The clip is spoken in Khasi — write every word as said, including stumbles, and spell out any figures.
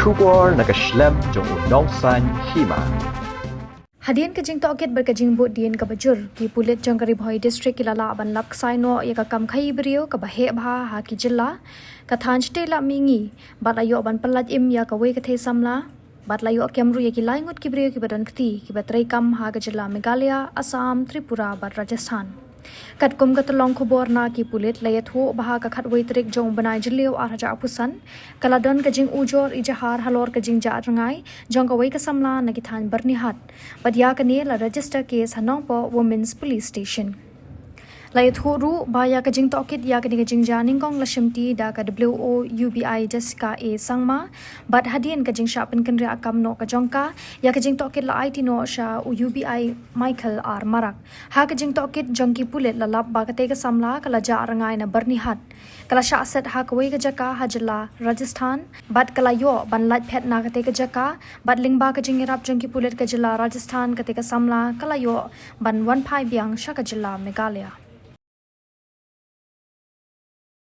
Khubor na ka shlem jong u Nongsaiñ Hima. Hadien ka jingtohkit bad ka jingbuddien kaba jur, ki pulit jong ka Ri Bhoi District ki la lah ban lap ksai noh ïa ka kam khaïi briew kaba heh bha ha ki jylla, ka thaiñ shatei lap mihngi, bad la ïoh ban pyllait im ïa kawei ka thei samla, bad la ïoh kem ruh ïa ki lai ngut ki briew kiba don kti, kiba trei kam ha ka jylla Meghalaya, Assam, Tripura, bad Rajasthan. Katkum ka tyllong khubor na ki pulit, la ïathuh ba ha ka khatwei tarik jong u bnai Jylliew arhajar arphew san, ka la don ka jingujor ijahar halor ka jingjah rngai jong kawei ka samla na ki thaiñ Byrnihat. Bad ïa kane la register case ha Nongpoh Women's Police Station. La ïathuh ruh ba ïa ka jingtohkit ïa kane ka jingjia nyngkong la shimti da ka W O U B I Jessica A Sangma, bad hadien ka jingshah pynkynriah kam noh ka jong ka, ïa ka jingtohkit la aiti noh sha u U B I Michael R Marak. Ha ka jingtohkit jong ki pulit la lap ba katei ka samla ka la jah rngai na Byrnihat. Ka la shah set ha kawei ka jaka ha jylla Rajasthan, bad ka la ïoh ban lait phet na katei ka jaka, bad lyngba ka jingïarap jong ki pulit ka jylla Rajasthan, katei ka samla ka la ïoh ban wan phai biang sha ka jylla Meghalaya.